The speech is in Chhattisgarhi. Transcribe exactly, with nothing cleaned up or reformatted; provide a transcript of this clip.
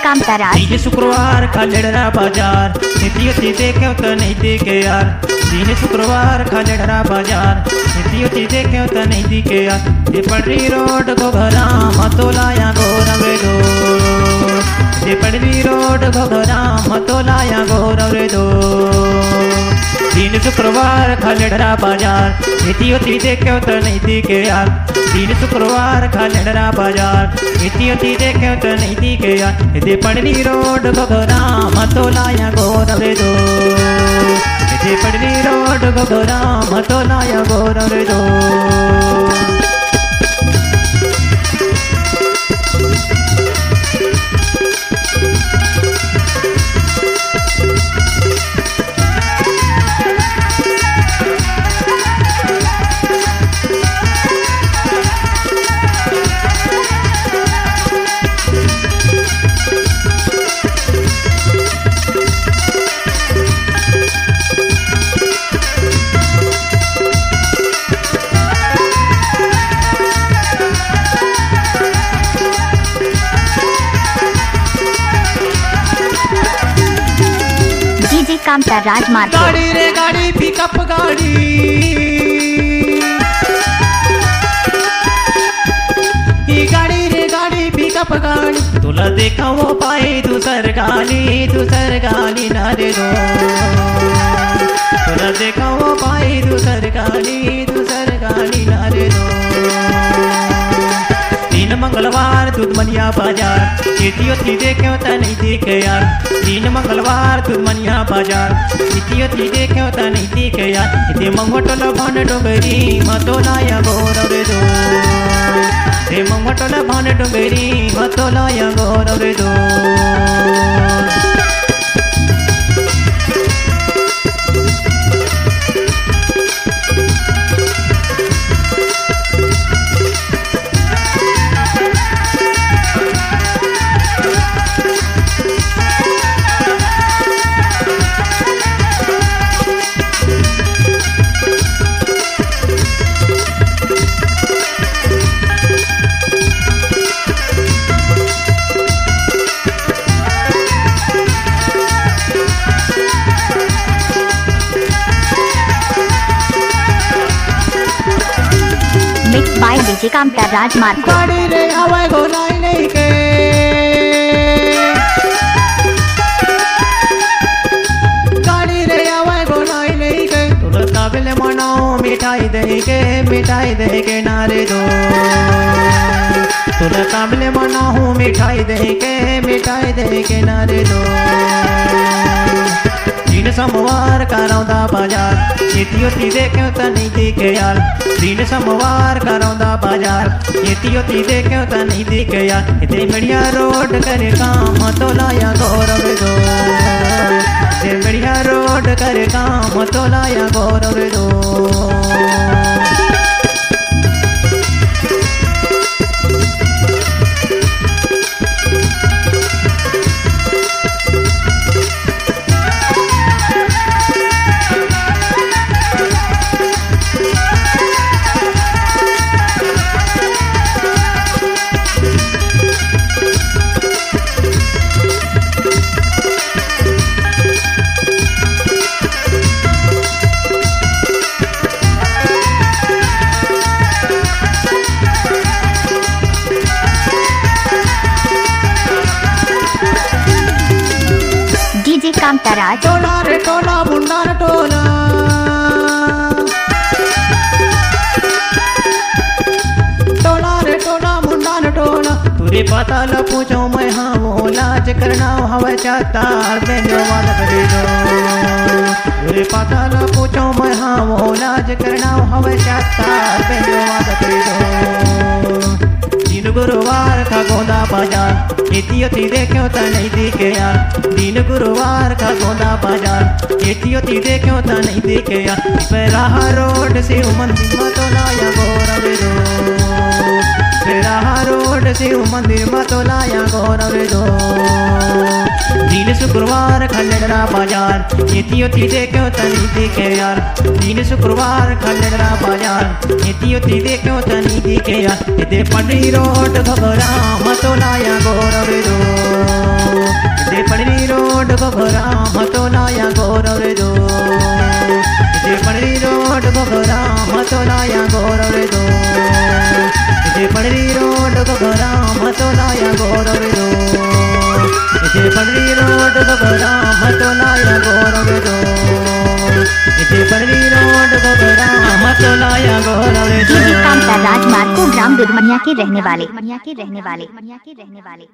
कामता राज। दिन शुक्रवार का लेड़रा बाजार, एती ओती देखेंव त नइ दिखे यार। दिन शुक्रवार का लेड़रा बाजार, एती ओती देखेंव त नइ दिखे यार। ए पड़री रोड घोघरा म तोला या गोरव रे दो। ए पड़री रोड घोघरा म तोला या गोरव रे दो। दिन शुक्रवार का लेड़रा बाजार, एती ओती देखेंव त नइ दिखे यार। दिन शुक्रवार का लेड़रा बाजार, एती ओती देखेंव त नइ दिखे यार। एती पड़री रोड घोघरा म तोला या गोरव रे दो। एती पड़री रोड घोघरा म तोला या गोरव रे दो। डीजे कामता राजमार्ग। गाड़ी रे गाड़ी, पिकअप गाड़ी, ई गाड़ी रे गाड़ी, पिकअप गाड़ी। तोला देखावंव पाई दूसर गाड़ी, दूसर गाड़ी ना रे दो। तोला देखावंव पाई दूसर गाड़ी, दूसर गाड़ी ना रे दो। दिन मंगलवार दूध मनिया बाजार, एती ओती देखेंव त नइ दिखे यार। दिन मंगलवार दूध मनिया बाजार, एती ओती देखेंव त नइ दिखे यार। एती मंगोटोला भान डोंगरी म तोला या गोरव रे दो। ए मंगोटोला भान डोंगरी म तोला या गोरव रे दो। Mix by डीजे कामता राजमार्ग। गाड़ी रे आवे गोलाई लेके, गाड़ी रे आवे गोलाई लेके, तोला काबिल मनाओ मिठाई देके, मिठाई देके ना रे दो। तोला काबिल मनाओ मिठाई देके, मिठाई देके ना रे दो। दिन सोमवार का रौंदा बाजार, एती ओती देखेंव त नइ दिखे यार। दिन सोमवार का रौंदा बाजार, एती ओती देखेंव त नइ दिखे यार। एती बढ़िया रोड कर काम तोला या गोरव रे दो। एती बढ़िया रोड कर काम तोला या गोरव रे दो। डीजे कामता राज। टोला रे टोला, मुंडा रे टोला। टोला रे टोला, मुंडा रे टोला। टूरी पाता ल पूछंव मैं हा ओला, जेकर नांव हवय चातार, बेंजो वादा करी दो। टूरी पाता ल पूछंव मैं हा ओला, जेकर नांव हवय चातार, बेंजो वादा करी दो। दिन गुरुवार का गोंदा बाजार, एती ओती देखेंव त नइ दिखे यार। दिन गुरुवार का गोंदा बाजार, एती ओती देखेंव त नइ दिखे यार। पैराहा रोड शिव मंदिर म तोला या गोरव रे दो। राहा रोड शिव मंदिर म तोला या गौरव दो। दिन शुक्रवार खल्लेडरा बाजार, एती ओती देखेव तनी दिखे यार। दिन शुक्रवार खल्लेडरा बाजार, एती ओती देखेव तनी दिखे यार। एदे पंडरी रोड घोघरा म तोला या गौरव दो। एदे पंडरी रोड घोघरा म तोला या गौरव दो। एदे पंडरी रोड घोघरा म तोला या गौरव दो। एदे पंडरी रोड घोघरा म तोला या गौरव दो। एदे पंडरी रोड घोघरा म तोला या गौरव दो। एदे पंडरी रोड घोघरा म तोला या गौरव दो। डीजे कांता राजमार्ग को ग्राम दुधमनिया के रहने वाले, के रहने वाले, के रहने वाले।